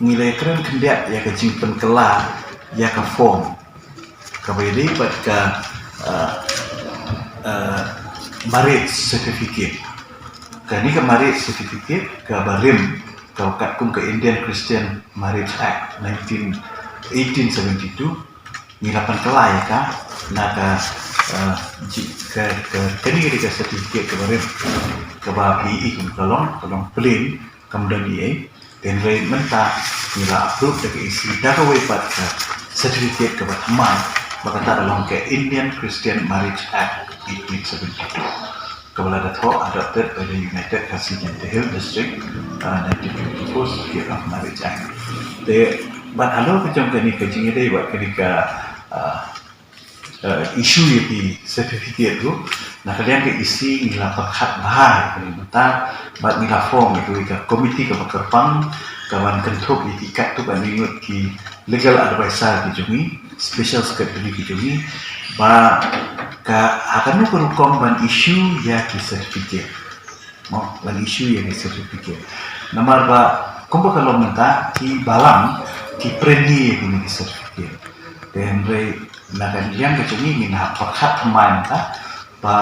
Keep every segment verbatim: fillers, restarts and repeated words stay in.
Ngi la kren khyndiat ïa ka jingpynkylla ïa ka form kaba ïadei bad ka uh, uh, marriage certificate. Kane ka marriage certificate kaba rim ka katkum ka Indian Christian Marriage Act nineteen eighteen seventy-two. Ngi la pynkylla ïa ka na ka uh, ji, ka ka kane ka certificate kaba rim kaba phi i kum ka long ka long plain kam don ei ei. Hynrei mynta ngi la approve da ka E C da kawei pat ka certificate kaba thymmai ba kata ka long ka Indian Christian Marriage Act eighteen seventy-two kaba la da thoh adopted by the United Khasi Jaiñtia Hills District uh, nineteen fifty-four Certificate of Marriage Act. Te bad halor ka jong kane ka jingïadei bad kane ka uh, uh, issue ïa ki certificate ruh na ka liang ka E C ngi la pyrkhat bha ïa kane mynta bad ngi la form ïa kawei ka committee kaba kyrpang ka ban kynthup ïa ki katto katne ngut ki legal advisor ki jong ngi, special secretary ki jong ngi ba ka ha kano ka rukom ban issue ïa ki certificate. Mo, ban issue ïa ki certificate. Namar ba kumba ka long mynta ki balang ki print ïa kine ki certificate. Te hynrei na ka liang ka jong ngi ngin hap pyrkhat thymmai mynta ba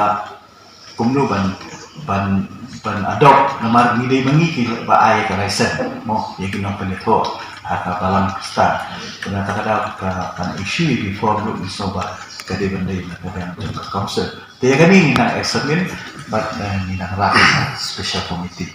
kumno ban ban ban adopt namar ngi dei ma ngi ki ba ai ka license mo ïa ki nongpynïathoh ha ka balang Khristan. Te na kata ka daw ka ban issue ïa ki form ruh ngi sngew ba ka dei ban dei na ka liang jong ka council. Te ïa kane ngi nang examine bad eh, ngi nang rah ha special committee.